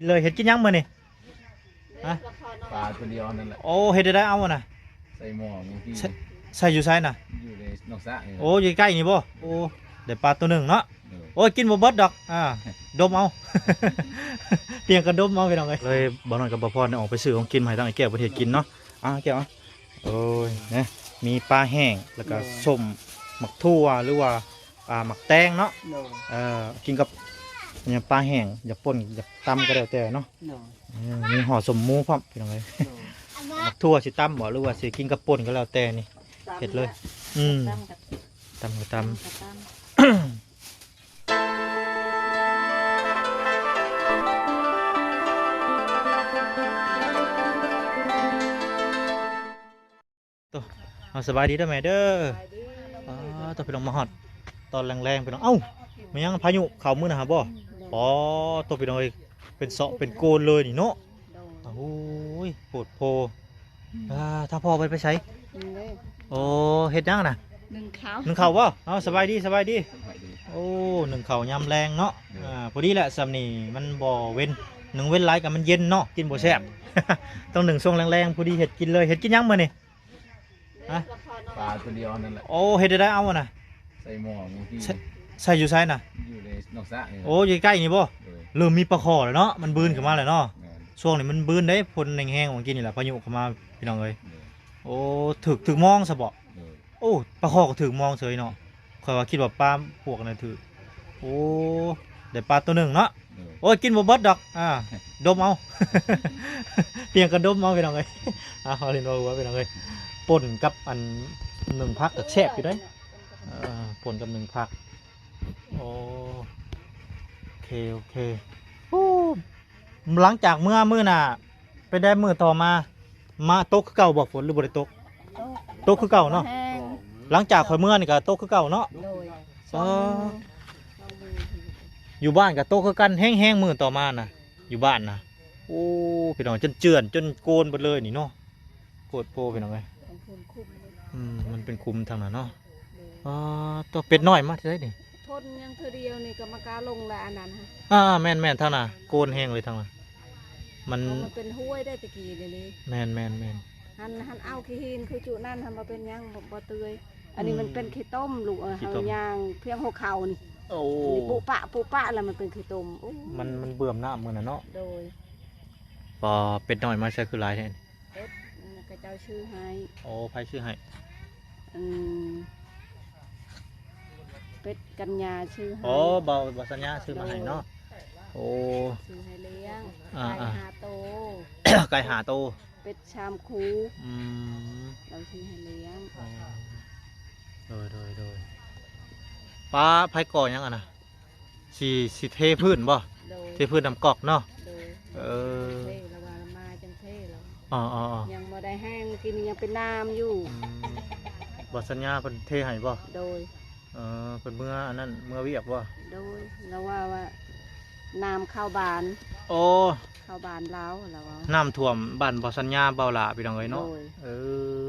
ເລີຍ ເຮັດກິນຫຍັງມື້ນີ້? ຮະ? ປາຕົວດຽວນັ້ນແຫຼະ. ໂອ້ ເຮັດໄດ້ເອົານະ ໃສ່ໝໍ້ມື້ກີ້. ໃສ່ ໃສ່ຢູ່ໃສນະ? ຢູ່ໃນນອກສະນີ້. ໂອ້ ຢູ່ໃກ້ນີ້ບໍ່? ໂອ້ ໄດ້ປາຕົວໜຶ່ງເນາະ. ໂດຍ. ໂອ້ຍ ກິນບໍ່ເບິດດອກ ອ່າ ດົມເອົາ ປຽງກັນດົມເອົາ ພີ່ນ້ອງເອີຍ. ເລີຍ ບ່າວນ້ອຍກັບບ່າວພອນໄດ້ອອກໄປຊື້ຂອງກິນມາໃຫ້ທາງອ້າຍແກ້ວເພິ່ນເຮັດກິນເນາະ. ອ່າ ແກ້ວ ໂອ້ຍ ນະ ມີປາແຫ້ງ ແລ້ວກໍ ໂດຍ ສົ້ມ ໝາກຖົ່ວ ຫຼືວ່າ ອ່າ ໝາກແຕງເນາະ. ໂດຍ. ເອີ ກິນກັບຫຍັງ ປາແຫ້ງ ຢາກປົ່ນ ຢາກຕຳກໍແລ້ວແຕ່ເນາະ. ໂດຍ. ເອີ ມີຫໍ່ສົ້ມໝູພ້ອມ ພີ່ນ້ອງເອີຍ. ໂດຍ. ໝາກຖົ່ວຊິຕຳບໍ່ ຫຼືວ່າຊິກິນກັບປົ່ນກໍແລ້ວແຕ່ນີ້ ຕຳ ເຮັດເລີຍ. ແຫຼະ. ອືມ ຕຳກໍ ຕຳກໍຕຳ ຕຳກໍຕຳ. ໂຕ ເອົາ ສະບາຍດີເດີແມ່ເດີ. ສະບາຍດີ. ອໍ ໂຕ ພີ່ນ້ອງ ມາຮອດຕອນແລງໆ ພີ່ນ້ອງ. ເອົ້າ ແມ່ນຫຍັງ ພາຍຸເຂົ້າມື້ນະຫາບໍ່? ອືມ. ອໍ ໂຕ ພີ່ນ້ອງເອີຍ ເປັນເຊາະເປັນໂກນເລີຍນີ້ເນາະ. ໂດຍ. ໂອ້ຍ ໂພດໂພ. ອືມ. ອ່າ ຖ້າພໍ່ໄປ ໄປໃສ? ນີ້ເດ້. ໂອ້ ເຮັດຫຍັງນະ? ໜຶ້ງເຂົ້າ. ໜຶ້ງເຂົ້າບໍ່? ເອົາ ສະບາຍດີ ສະບາຍດີ. ສະບາຍດີ. ໂອ້ ໜຶ້ງເຂົ້າຍາມແລງເນາະ. ໂດຍ. ອ່າ ພໍດີແຫຼະ ຊ່ຳນີ້ມັນບໍ່ເວັນ ໜຶ້ງເວັນຫຼາຍກໍມັນເຢັນເນາະ ກິນບໍ່ແຊບ. ອືມ. ຕ້ອງໜຶ້ງຊ່ວງແລງໆ ພໍດີເຮັດກິນເລີຍ. ເຮັດກິນຫຍັງມື້ນີ້? ຮະ? ປາຕົວດຽວນັ້ນແຫຼະ. ໂອ້ ເຮັດໄດ້ເອົານະ ໃສ່ໝໍ້ມື້ກີ້. ໃສ່ ໃສ່ຢູ່ໃສນະ? ຢູ່ໃນນອກສະນີ້. ໂອ້ ຢູ່ໃກ້ນີ້ບໍ່? ໂດຍ. ເລີ່ມມີປາຄໍ່ແລ້ວເນາະ ມັນບືນຂຶ້ນມາແລ້ວເນາະ. ແມ່ນ. ຊ່ວງນີ້ມັນບືນເດ້ ຝົນແຮງໆ ມື້ກີ້ນີ້ແຫຼະ ພາຍຸເຂົ້າມາ ພີ່ນ້ອງເອີຍ. ໂດຍ. ໂອ້ ຖືກ ຖືກມອງຊະບໍ່? ໂດຍ. ໂອ້ ປາຄໍ່ກໍຖືກມອງເສີຍເນາະ. ຂ້ອຍວ່າຄິດວ່າປາພວກນັ້ນຖືກ. ໂອ້ ໄດ້ປາຕົວໜຶ່ງເນາະ. ໂດຍ. ໂອ້ຍ ກິນບໍ່ເບິດດອກ ອ່າ ດົມເອົາ ປຽງກັນດົມເອົາ ພີ່ນ້ອງເອີຍ. ອ່າ ເວົ້າຫຼິ້ນເວົ້າຫົວ ພີ່ນ້ອງເອີຍ. ປົ່ນກັບອັນໜຶ້ງຜັກກໍແຊບຢູ່ເດ້. ເອີ ປົ່ນກັບໜຶ້ງຜັກ. ໂອ້ ໂອເຄ ໂອເຄ. ໂອ້ ຫຼັງຈາກເມືອມື້ໜ້າ ເປັນໃດມື້ຕໍ່ມາ ມາຕົກຄືເກົ່າບໍ່ ຝົນ ຫຼືບໍ່ໄດ້ຕົກ? ຕົກ ຕົກຄືເກົ່າເນາະ. ແຮງ. ຫຼັງຈາກຂ້ອຍເມືອນີ້ກໍຕົກຄືເກົ່າເນາະ. ໂດຍ. ອໍ ຢູ່ບ້ານກໍຕົກຄືກັນ ແຮງໆ ມື້ຕໍ່ມານະ ຢູ່ບ້ານນະ. ໂອ້ ພີ່ນ້ອງ ຈົນເຈື່ອນ ຈົນໂກນເບິດເລີຍນີ້ເນາະ. ໂພດໂພ ພີ່ນ້ອງເອີຍ. ຂອງເພິ່ນຂຸມ. ອືມ ມັນເປັນຂຸມທາງນັ້ນເນາະ. ໂດຍ. ອໍ ຕົວເປັດນ້ອຍມາແຕ່ໃສນີ້? ທົນຍັງເທື່ອດຽວນີ້ກໍມາກາລົງແລ້ວອັນນັ້ນ. ອ່າ ແມ່ນໆ ທາງນັ້ນໂກນແຮງເລີຍທາງນັ້ນ. ມັນ ມັນເປັນຫ້ວຍໄດ້ແຕ່ກີ້ນີ້. ແມ່ນໆໆ. ຫັ້ນ ຫັ້ນເອົາຂີ້ຫີນຄືຈຸນັ້ນ ຫັ້ນບໍ່ເປັນຫຍັງ ບໍ່ ບໍ່ເປື່ອຍ. ອັນນີ້ມັນເປັນ ອືມ ຂີ້ຕົມລູກເອີຍ. ຂີ້ຕົມ. ເຮົາຍ່າງພຽງຫົວເຂົ່ານີ້. ໂອ້ ນີ້ປຸປະ ປຸປະ ແລ້ວມັນເປັນຂີ້ຕົມ. ໂອ້ ມັນ ມັນເບື່ອມນ້ຳມື້ນັ້ນເນາະ. ໂດຍ. ປາ ເປັດນ້ອຍມາໃສຄືຫຼາຍແທ້? ເປັດ ເຂົາເຈົ້າຊື້ໃຫ້. ໂອ້ ໃຜຊື້ໃຫ້? ອືມ ເປັດກັນຍາຊື້ໃຫ້. ອໍ ເບົາ ເບົາສັນຍາຊື້ມາໃຫ້ເນາະ. ໂດຍ. ໂອ້ ຊື້ໃຫ້ລ້ຽງ. ອ່າໆ ໄກ່ຫ້າໂຕ ໄກ່ຫ້າໂຕ ເປັດສາມຄູ່. ອືມ ລາວຊື້ໃຫ້ລ້ຽງ. ອໍ ໂດຍ ໂດຍ ໂດຍ. ປາ ໃຜກໍ່ຫຍັງອັນນະ? ຊິ ຊິເທພື້ນບໍ່? ໂດຍ. ເທພື້ນນ້ຳກອກເນາະ. ໂດຍ. ເອີ ເທ ລະວ່າມາຈັ່ງເທລະ. ອໍໆໆ. ຍັງບໍ່ໄດ້ແຫ້ງ ກິນຍັງເປັນນ້ຳຢູ່. ອືມ ບໍ່ສັນຍາເພິ່ນເທໃຫ້ບໍ່? ໂດຍ. ເອີ ເພິ່ນເມືອອັນນັ້ນ ເມືອວຽກບໍ່? ໂດຍ. ລະວ່າ ວ່ານ້ຳເຂົ້າບ້ານ. ໂອ້ ເຂົ້າບ້ານລາວລະວ່າ. ນ້ຳຖ້ວມບ້ານບໍ່ສັນຍາ ເບົາຫຼ້າ ພີ່ນ້ອງເອີຍເນາະ. ໂດຍ. ເອີ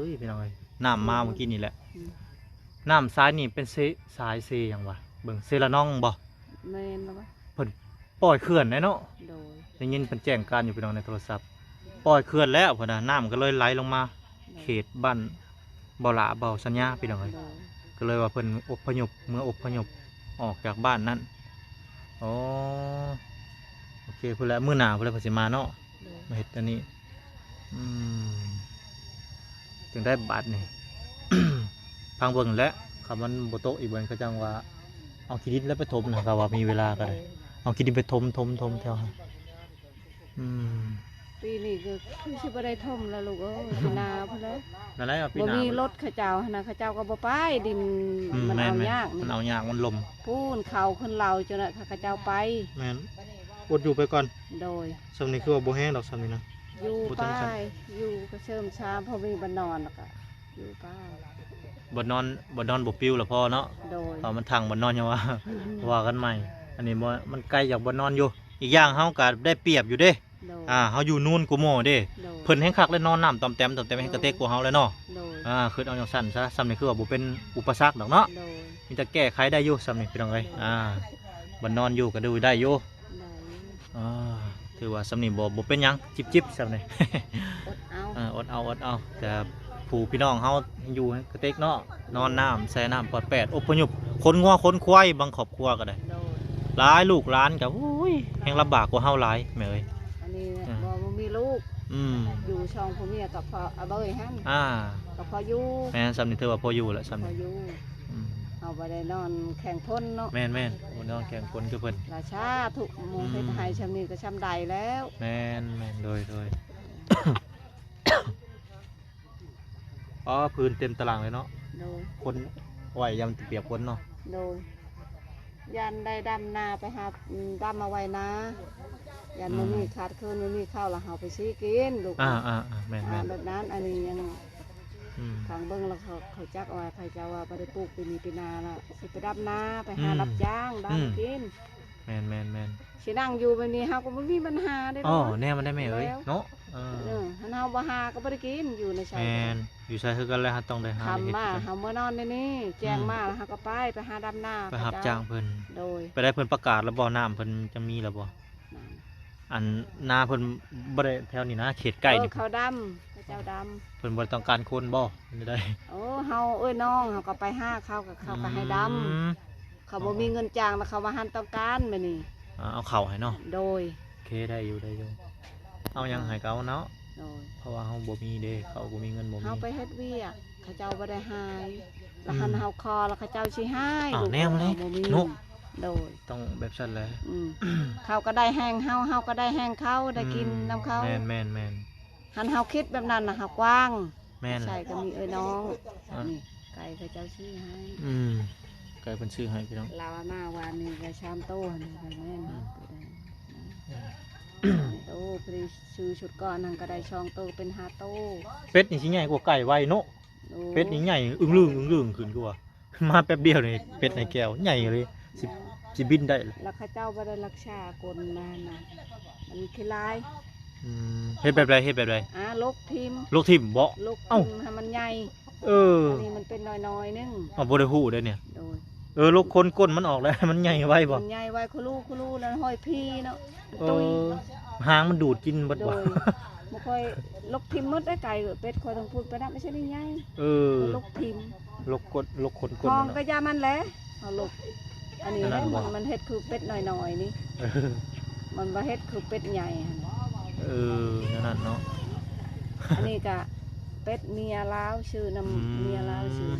ຍ ພີ່ນ້ອງເອີຍ ນ້ຳມາມື້ກີ້ນີ້ແຫຼະ. ອືມ ນ້ຳສາຍນີ້ເປັນເຊ ສາຍເຊຫຍັງວະ? ເບິ່ງ ເຊລະນອງບໍ່? ແມ່ນລະວະ. ເພິ່ນປ່ອຍເຂື່ອນແລ້ວເນາະ. ໂດຍ. ໄດ້ຍິນເພິ່ນແຈ້ງການຢູ່ ພີ່ນ້ອງ ໃນໂທລະສັບ ປ່ອຍເຂື່ອນແລ້ວພຸ້ນນະ. ນ້ຳກໍເລີຍໄຫຼລົງມາ ໂດຍ ເຂດບ້ານເບົາຫຼ້າ ເບົາສັນຍາ ພີ່ນ້ອງເອີຍ. ໂດຍ. ກໍເລີຍວ່າເພິ່ນອົບພະຍົບ ເມືອອົບພະຍົບອອກຈາກບ້ານນັ້ນ. ອໍ ໂອເຄ ພຸ້ນແຫຼະ ມື້ໜ້າພຸ້ນແຫຼະເພິ່ນຊິມາເນາະ. ໂດຍ. ມາເຮັດອັນນີ້. ອືມ ຈັ່ງໃດບາດນີ້ ຟັງເບິ່ງແຫຼະ. ຄັນມັນບໍ່ຕົກອີກ ເບິ່ງເຂົາຈັ່ງວ່າເອົາຂີ້ດິນແລ້ວໄປຖົມນະ. ເຂົາວ່າມີເວລາກໍໄດ້ ເອົາຂີ້ດິນໄປຖົມ ຖົມ ຖົມແຖວຫັ້ນ. ອືມ ປີນີ້ກໍຄືຊິບໍ່ໄດ້ຖົມລະລູກເອີຍ ໜາພຸ້ນແຫຼະ. ນັ້ນແຫຼະ ປີໜ້າ ບໍ່ມີລົດເຂົາເຈົ້າຫັ້ນນະ ເຂົາເຈົ້າກໍບໍ່ໄປ. ດິນ ອືມ ມັນເອົາຍາກ ມັນເອົາຍາກ ມັນລົມ ພຸ້ນເຂົາຂຶ້ນເລົ່າຈົນນະ ເຂົາເຈົ້າໄປ. ແມ່ນ ອົດຢູ່ໄປກ່ອນ. ໂດຍ. ຊ່ຳນີ້ຄືວ່າບໍ່ແຮງດອກ ຊ່ຳນີ້ນະ ຢູ່ໄປ ຢູ່ກໍເສີມຊາ ພໍມີບ່ອນນອນແລ້ວກໍຢູ່ໄປ. ບ່ອນນອນ ບ່ອນນອນບໍ່ປິວລະພໍເນາະ. ໂດຍ. ເພາະມັນທັງບ່ອນນອນ ຍັງວ່າ ອືມ ວ່າກັນໃໝ່. ອັນນີ້ບໍ່ ມັນໄກຈາກບ່ອນນອນຢູ່. ອີກຢ່າງເຮົາກໍໄດ້ປຽບຢູ່ເດ້. ໂດຍ. ອ່າ ເຮົາຢູ່ນູນກວ່າໝູ່ເດ້. ໂດຍ. ເພິ່ນແຮ່ງຄັກແລ້ວ ນອນນ້ຳຕອມແຕມ ຕອມແຕມ ແຮ່ງກະເຕະກວ່າເຮົາແລ້ວເນາະ. ໂດຍ. ອ່າ ຄິດເອົາຈັ່ງຊັ້ນຊະ. ຊ່ຳນີ້ຄືວ່າບໍ່ເປັນອຸປະສັກດອກເນາະ. ໂດຍ. ມີແຕ່ແກ້ໄຂໄດ້ຢູ່ ຊ່ຳນີ້ ພີ່ນ້ອງເອີຍ. ໂດຍ. ອ່າ ບ່ອນນອນຢູ່ກໍດູໄດ້ຢູ່. ໄດ້. ອ່າ ຖືວ່າສ່ຳນີ້ບໍ່ ບໍ່ເປັນຫຍັງ ຈິບໆສ່ຳນີ້ ອົດເອົາ ເອີ ອົດເອົາ ອົດເອົາ ແຕ່ຜູ້ພີ່ນ້ອງເຮົາຢູ່ກະເຕັກເນາະ ນອນນ້ຳ ໃສ່ນ້ຳປອດແປດ ອົບພະຍົບ ຂົນງົວຂົນຄວາຍ ບາງຄອບຄົວກໍໄດ້ ໂດຍ ຫຼາຍ ລູກຫຼານກໍ ໂອ້ຍ ແຮງລຳບາກກວ່າເຮົາຫຼາຍແມ່ເອີຍ ອັນນີ້ ເອີ ບໍ່ ບໍ່ມີລູກ ອືມ ຢູ່ຊ່ອງຜົວເມຍກັບພໍ່ອາເບີຍຫັ້ນ ອ່າ ກໍພໍຢູ່ ແມ່ນ ສ່ຳນີ້ຖືວ່າພໍຢູ່ແຫຼະ ສ່ຳນີ້ ພໍຢູ່ ອືມ ເຮົາບໍ່ໄດ້ນອນແຂ່ງຝົນເນາະ ແມ່ນໆ ບໍ່ນອນແຂ່ງຝົນຄືເພິ່ນ ລະສາທຸ ໝູ່ເຮັດໃຫ້ ອືມ ສ່ຳນີ້ກໍສ່ຳໃດແລ້ວ ແມ່ນໆ ໂດຍໆ ອໍ ພື້ນເຕັມຕາລາງເລີຍເນາະ ໂດຍ ຄົນໄວ້ຢ້ານປຽກຝົນເນາະ ໂດຍ ຢ້ານໄດ້ດຳນາໄປຫາ ອືມ ດຳມາໄວ້ນາ ຢ້ານ ອືມ ມື້ນີ້ຂາດເຂີນ ມື້ນີ້ເຂົ້າລະເຮົາໄປຊື້ກິນລູກ ອ່າໆໆ ແມ່ນໆ ແບບນັ້ນ ອັນນີ້ຍັງ ອືມ ທາງເບິ່ງລະເຂົາ ເຂົາຈັກວ່າ ໃຜຈະວ່າບໍ່ໄດ້ປູກປີນີ້ປີໜ້າລະຊິໄປດຳນາ ໄປຫາ ອືມ ຮັບຈ້າງດຳ ອືມ ກິນ ແມ່ນໆໆ ຊິນັ່ງຢູ່ແບບນີ້ເຮົາກໍບໍ່ມີບັນຫາເດ້ ອໍ ແນວມັນໄດ້ແມ່ເອີຍ ແລ້ວ ເນາະ ເອີ ເອີ ຄັນເຮົາບໍ່ຫາກໍບໍ່ໄດ້ກິນ ຢູ່ໃນໃສ ແມ່ນ ຢູ່ໃສຄືກັນແຫຼະ ເຮົາຕ້ອງໄດ້ຫາ ຄ່ຳມາເຮົາເມືອນອນໃນນີ້ ແຈ້ງມາ ອືມ ແລ້ວເຮົາກໍໄປ ໄປຫາດຳນາ ໄປຮັບຈ້າງເພິ່ນ ໂດຍ ໄປໄດ້ເພິ່ນປະກາດແລ້ວບໍ່ ນ້ຳເພິ່ນຈະມີແລ້ວບໍ່ ອັນນາເພິ່ນບໍ່ໄດ້ແຖວນີ້ນະ ເຂດໃກ້ ເອີ ນີ້ ເຂົາດຳ ເຂົາເຈົ້າດຳ ເພິ່ນບໍ່ໄດ້ຕ້ອງການຄົນບໍ່ ຫຼືໃດ ໂອ້ ເຮົາເອີຍນ້ອງ ເຮົາກໍໄປຫາເຂົາ ກໍເຂົາກໍໃຫ້ດຳ ອືມ ເຂົາບໍ່ມີເງິນຈ້າງ ແລ້ວເຂົາວ່າຫັ້ນຕ້ອງການແບບນີ້ ອ່າ ເອົາເຂົ້າໃຫ້ເນາະ ໂດຍ ໂອເຄ ໄດ້ຢູ່ ໄດ້ຢູ່ ເອົາຫຍັງໃຫ້ເຂົາເນາະ ໂດຍ ເພາະວ່າເຮົາບໍ່ມີເດ້ ເຂົາບໍ່ມີເງິນ ບໍ່ມີ ເຮົາໄປເຮັດວຽກ ເຂົາເຈົ້າບໍ່ໄດ້ໃຫ້ ລະ ອືມ ຄັນເຮົາຂໍລະເຂົາເຈົ້າຊິໃຫ້ ອ້າວ ແນວມັນເດ້ ເຮົາບໍ່ມີ ເນາະ ໂດຍ ຕ້ອງແບບຊັ້ນແຫຼະ ອືມ ເຂົາກໍໄດ້ແຮງເຮົາ ເຮົາກໍໄດ້ແຮງເຂົາ ໄດ້ກິນ ອືມ ນຳເຂົາ ແມ່ນໆໆ ຄັນເຮົາຄິດແບບນັ້ນນະ ເຮົາກວ້າງ ແມ່ນ ໃສ່ກໍມີເອີຍນ້ອງ ອ່າ ນີ້ ໄກ່ເຂົາເຈົ້າຊື້ໃຫ້ ອືມ ໄກ່ເພິ່ນຊື້ໃຫ້ພີ່ນ້ອງ ລາວເອົາມາວານນີ້ກໍສາມໂຕຫັ້ນ ແມ່ນ ອືມ ໂຕໃດ ໂຕ ພໍດີຊື້ຊຸດກ່ອນຫັ້ນກໍໄດ້ສອງໂຕ ເປັນຫ້າໂຕ ເປັດນີ້ຊິໃຫຍ່ກວ່າໄກ່ໄວເນາະ ໂອ້ ເປັດນີ້ໃຫຍ່ອຶ້ງລຶ້ງ ອຶ້ງລຶ້ງຂຶ້ນກວ່າ ມາແປັບດຽວນີ້ເປັດໃນແກ້ວໃຫຍ່ເລີຍ ຊິ ຊິບິນໄດ້ລະ ລະເຂົາເຈົ້າບໍ່ໄດ້ລັກສາກົນມານະ ມັນຂີ້ລາຍ ອືມ ເຮັດແບບໃດ ເຮັດແບບໃດ ອ່າ ລົກຖິ້ມ ລົກຖິ້ມບໍ ລົກ ເອົ້າ ຖິ້ມໃຫ້ມັນໃຫຍ່ ເອີ ອັນນີ້ມັນເປັນນ້ອຍໆໜຶ່ງ ເອົາ ບໍ່ໄດ້ຮູ້ເດ້ນີ້ ໂດຍ ເອີ ລົກຂົນກົ້ນມັນອອກແລ້ວ ມັນໃຫຍ່ໄວບໍ ມັນໃຫຍ່ໄວ ຄຸລູ ຄຸລູ ແລ້ວຫ້ອຍພີເນາະ ເອີ ຫາງມັນດູດກິນເບິດ ໂດຍ ບໍ່ ບໍ່ຄ່ອຍ ລົກຖິ້ມໝົດໄດ້ໄກ່ ເປັດຂ້ອຍຕ້ອງພຸດໄປນຳ ໄປໃຊ້ໄດ້ໃຫຍ່ ເອີ ລົກຖິ້ມ ລົກກົດ ລົກຂົນກົ້ນ ຫ້ອງກໍຢ່າມັນແຫຼະ ເຮົາລົກ ອັນນີ້ແຫຼະ ມັນ ມັນເຮັດຄືເປັດນ້ອຍໆນີ້ ເອີ ມັນບໍ່ເຮັດຄືເປັດໃຫຍ່ຫັ້ນ ເອີ ແນວນັ້ນເນາະ ອັນນີ້ກະເປັດເມຍລາວ ຊື້ນຳ ອືມ ເມຍລາວຊື້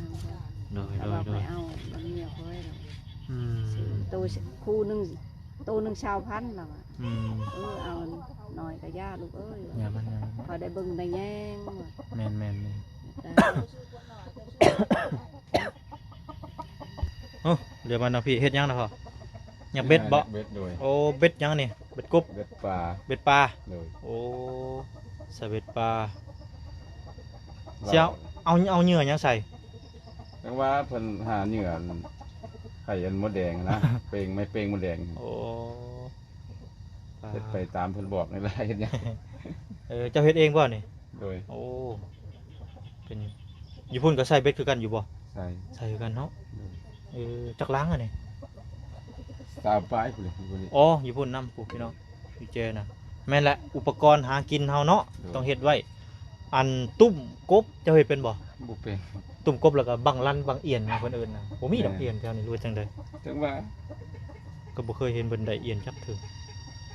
ໂດຍ ແລ້ວວ່າ ໂດຍ ໄປເອົານຳເມຍຂ້ອຍ ອືມ ຊື້ໂຕຄູ່ໜຶ່ງ ໂຕໜຶ່ງຊາວພັນລະວ່າ ອືມ ເອີ ເອົາໜ້ອຍກະຢ່າລູກເອີຍ ຢ່າມັນ ຢ່າມັນ ພໍໄດ້ເບິ່ງໄດ້ແຍງ ແມ່ນໆໆ ໂອ້ ດຽວມານຳພີ່ ເຮັດຫຍັງນະພໍ່ ຫຍັກເບັດບໍ ຫຍັກເບັດ ໂດຍ ໂອ້ ເບັດຫຍັງນີ້ ເບັດກົບ ເບັດປາ ເບັດປາ ໂດຍ ໂອ້ ສະເບັດປາ ເຈົ້າ ເອົາ ເອົາເຫຍື່ອຫຍັງໃສ່ ຈັ່ງວ່າເພິ່ນຫາເຫຍື່ອ ໄຂ່ອັນມົດແດງນະ ເປັງ ໄມ້ເປັງມົດແດງ ໂອ້ ເຮັດໄປຕາມເພິ່ນບອກນີ້ລະ ເຮັດຫຍັງ ເອີ ເຈົ້າເຮັດເອງບໍ່ນີ້ ໂດຍ ໂອ້ ເປັນ ຢູ່ພຸ້ນກໍໃສ່ເບັດຄືກັນຢູ່ບໍ່ ໃສ່ ໃສ່ຄືກັນເນາະ ໂດຍ ເອີ ຈັກຫຼັງອັນນີ້ ຊາວປາຍພຸ້ນແຫຼະ ຢູ່ພຸ້ນນີ້ ອໍ ຢູ່ພຸ້ນນຳພຸ້ນພີ່ນ້ອງ ຢູ່ແຈນະ ແມ່ນແຫຼະ ອຸປະກອນຫາກິນເຮົາເນາະ ໂດຍ ຕ້ອງເຮັດໄວ້ ອັນຕຸ້ມກົບ ເຈົ້າເຮັດເປັນບໍ່ ບໍ່ເປັນ ຕຸ້ມກົບ ແລ້ວກໍບັງລັນ ບັງອຽນ ເພິ່ນເອີ້ນນະ ບໍ່ມີດອກ ແມ່ນ ອຽນແຖວນີ້ ຫຼືວ່າຈັ່ງໃດ ຈັ່ງວ່າ ກໍບໍ່ເຄີຍເຫັນເພິ່ນໄດ້ອຽນຈັກເທື່ອ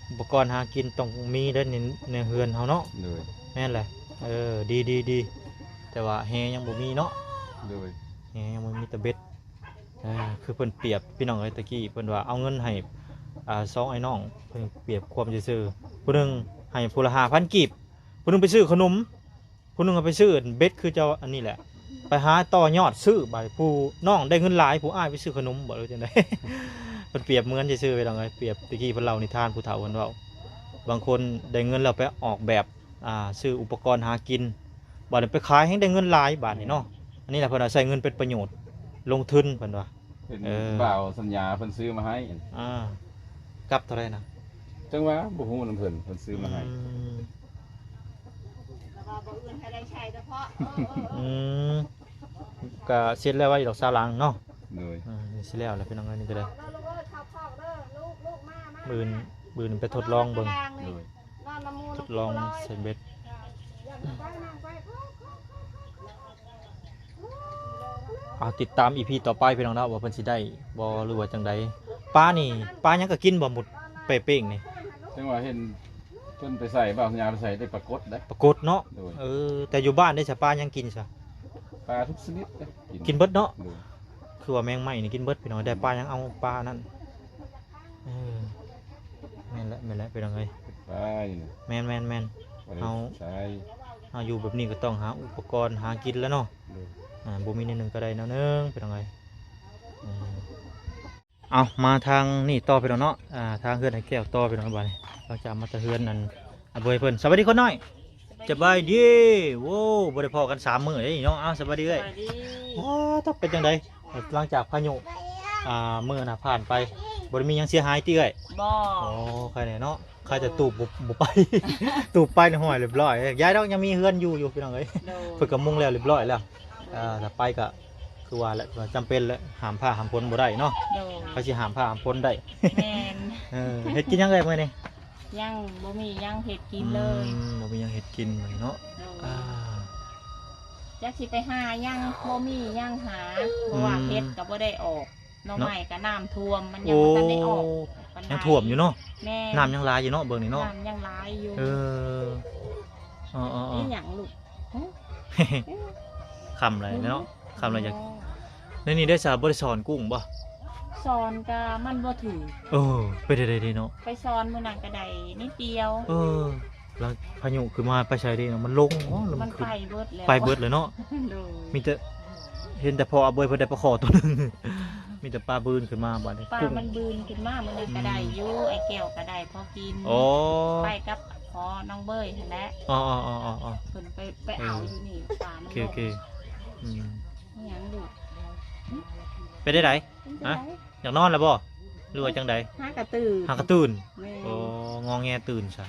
ອຸປະກອນຫາກິນຕ້ອງມີເດ້ໃນ ໃນເຮືອນເຮົາເນາະ ໂດຍ ແມ່ນແຫຼະ ເອີ ດີໆໆ ແຕ່ວ່າແຫຍັງບໍ່ມີເນາະ ໂດຍ ແຫຍັງບໍ່ມີ ມີແຕ່ເບັດ ເອີ ຄືເພິ່ນປຽບ ພີ່ນ້ອງເອີຍ ຕະກີ້ເພິ່ນວ່າເອົາເງິນໃຫ້ ອ່າ ສອງອ້າຍນ້ອງ ເພິ່ນປຽບຄວາມຊື່ໆ ຜູ້ໜຶ່ງໃຫ້ຜູ້ລະຫ້າພັນກີບ ຜູ້ໜຶ່ງໄປຊື້ຂະໜົມ ຜູ້ໜຶ່ງເອົາໄປຊື້ເບັດຄືເຈົ້າອັນນີ້ແຫຼະ ໄປຫາຕໍ່ຍອດຊື້ ບາດຜູ້ນ້ອງໄດ້ເງິນຫຼາຍ ຜູ້ອ້າຍໄປຊື້ຂະໜົມບໍ ຫຼືຈັ່ງໃດ ເພິ່ນປຽບເໝືອນຊື່ໆ ພີ່ນ້ອງເອີຍ ປຽບ ຕະກີ້ເພິ່ນເລົ່ານິທານ ຜູ້ເຖົ້າເພິ່ນເວົ້າ ບາງຄົນໄດ້ເງິນແລ້ວໄປອອກແບບ ອ່າ ຊື້ອຸປະກອນຫາກິນ ບາດນີ້ໄປຂາຍແຮ່ງໄດ້ເງິນຫຼາຍບາດນີ້ເນາະ ອັນນີ້ລະເພິ່ນວ່າໃຊ້ເງິນເປັນປະໂຫຍດ ລົງທຶນເພິ່ນວ່າ ເປັນ ເອີ ບ່າວສັນຍາເພິ່ນຊື້ມາໃຫ້ ອ່າ ກັບເທົ່າໃດນະ ຈັ່ງວ່າບໍ່ຮູ້ນຳເພິ່ນ ເພິ່ນຊື້ມາໃຫ້ ອືມ ແຕ່ວ່າບໍ່ອື່ນໃຫ້ໄດ້ໃຊ້ສະເພາະ ອືມ ກະເສັດແລ້ວໄວ້ດອກຊາວຫຼັງເນາະ ໂດຍ ອ່າ ຊິແລ້ວແລ້ວພີ່ນ້ອງເອີຍ ນີ້ກໍໄດ້ ມື້ອື່ນ ມື້ນີ້ໄປທົດລອງເບິ່ງ ໂດຍ ທົດລອງໃສ່ເບັດ. ເອົາ ຕິດຕາມອີພີຕໍ່ໄປພີ່ນ້ອງເນາະ ວ່າເພິ່ນຊິໄດ້ບໍ່ ຫຼືວ່າຈັ່ງໃດ. ປານີ້ ປາຫຍັງກໍກິນບໍ່ໝົດ ເປເປ້ງນີ້? ຈັ່ງວ່າເຫັນເພິ່ນໄປໃສ່ ບ່າວສັນຍາໄປໃສ່ ໄດ້ປາກົດເດ້. ປາກົດເນາະ. ໂດຍ ເອີ ແຕ່ຢູ່ບ້ານໄດ້ສະ ປາຫຍັງກິນຊະ? ປາທຸກຊະນິດເດ້ ກິນ ກິນເບິດເນາະ. ໂດຍ ຄືວ່າແມງໄມ້ນີ້ກິນເບິດພີ່ນ້ອງ ໄດ້ປາຫຍັງເອົາປານັ້ນ. ເອີ ແມ່ນແຫຼະ ແມ່ນແຫຼະພີ່ນ້ອງເອີຍ. ໄປ ແມ່ນໆໆ ເຮົາ ເຮົາຢູ່ແບບນີ້ກໍຕ້ອງຫາອຸປະກອນຫາກິນແຫຼະເນາະ. ໂດຍ ອ່າ ບໍ່ມີແນວໜຶ່ງກໍໄດ້ແນວໜຶ່ງພີ່ນ້ອງເອີຍ. ເອົາ ມາທາງນີ້ຕໍ່ພີ່ນ້ອງເນາະ ອ່າ ທາງເຮືອນອ້າຍແກ້ວຕໍ່ພີ່ນ້ອງ ບາດນີ້ ຫຼັງຈາກມາແຕ່ເຮືອນນັ້ນ ອາເບີຍເພິ່ນ. ສະບາຍດີຄົນນ້ອຍ. ສະບາຍດີ ໂອ້ ບໍ່ໄດ້ພໍ້ກັນສາມມື້ເດ້ເນາະ. ເອົາ ສະບາຍດີເອື້ອຍ. ສະບາຍດີ. ວ້າ ເປັນຈັ່ງໃດ ຫຼັງຈາກພາຍຸ ອ່າ ມື້ນະຜ່ານໄປ ບໍ່ໄດ້ມີຫຍັງເສຍຫາຍຕິເອື້ອຍ? ບໍ່. ໂອ້ ໃຄແນ່ເນາະ ໃຄແຕ່ຕູບບໍ່ ບໍ່ໄປ ຕູບໄປນີ້ຫ້ອຍລຽບລ້ອຍ. ຢ່າດອກ ຍັງມີເຮືອນຢູ່ຢູ່ພີ່ນ້ອງເອີຍ. ໂດຍ ເພິ່ນກໍມຸງແລ້ວລຽບລ້ອຍແລ້ວ. ເອີ ຖ້າໄປກໍຄືວ່າແຫຼະ ຈຳເປັນແຫຼະ ຫ້າມຟ້າຫ້າມຝົນບໍ່ໄດ້ເນາະ. ໂດຍ ໃຜຊິຫ້າມຟ້າຫ້າມຝົນໄດ້? ແມ່ນ. ເອີ ເຮັດກິນຫຍັງເອື້ອຍມື້ນີ້? ຍັງບໍ່ມີຫຍັງເຮັດກິນເລີຍ. ອືມ ບໍ່ມີຫຍັງເຮັດກິນມື້ນີ້ເນາະ. ໂດຍ ອ່າ ຈັກຊິໄປຫາຫຍັງ ບໍ່ມີຫຍັງຫາ ເພາະວ່າ ອືມ ເຫັດກໍບໍ່ໄດ້ອອກ ໜໍ່ໄມ້ກໍນ້ຳຖ້ວມ ມັນຍັງບໍ່ທັນໄດ້ອອກປານໃດ. ຍັງຖ້ວມຢູ່ເນາະ. ແມ່ນ ນ້ຳຍັງຫຼາຍຢູ່ເນາະ ເບິ່ງນີ້ເນາະ. ນ້ຳຍັງຫຼາຍຢູ່. ເອີ ອໍໆໆ ອີຫຍັງລູກ? ຫຶ ຄ່ຳແລ້ວເນາະ. ຄ່ຳແລ້ວຢາກ ອໍ ໃນນີ້ໄດ້ສາ ບໍ່ໄດ້ສອນກຸ້ງບໍ່? ສອນກະມັນບໍ່ຖືກ. ເອີ ເປັນໄດ້ເດເນາະ ໄປສອນມື້ນັ້ນກະໄດ້ນິດດຽວ. ເອີ ແລ້ວພາຍຸຂຶ້ນມາໄປໃສເດເນາະ ມັນລົງ. ອໍ ມັນໄປເບິດແລ້ວ ໄປເບິດເລີຍເນາະ. ໂດຍ ມີແຕ່ ເຫັນແຕ່ພໍ່ອາເບີຍເພິ່ນໄດ້ປາຄໍ່ໂຕໜຶ່ງ ມີແຕ່ປາບືນຂຶ້ນມາບາດນີ້. ປາມັນບືນຂຶ້ນມາມື້ນັ້ນກະໄດ້ຢູ່. ອືມ ອ້າຍແກ້ວກະໄດ້ພໍກິນ. ອໍ ໄປກັບພໍ່ນ້ອງເບີຍຫັ້ນແຫຼະ. ອໍໆໆໆ ເພິ່ນໄປ ໄປເອົາຢູ່ນີ້ ປາມັນລົງ. ໂອເຄໆ ອືມ ອີຫຍັງລູກ? ເປັນໄດ້ໃດ? ເປັນຈັ່ງໃດ? ຮະ? ຢາກນອນແລ້ວບໍ່ ຫຼືວ່າຈັ່ງໃດ? ຫາກະຕື່ນ ຫາກະຕື່ນ. ແມ່ນ. ໂອ້ ງໍແງຕື່ນຊະ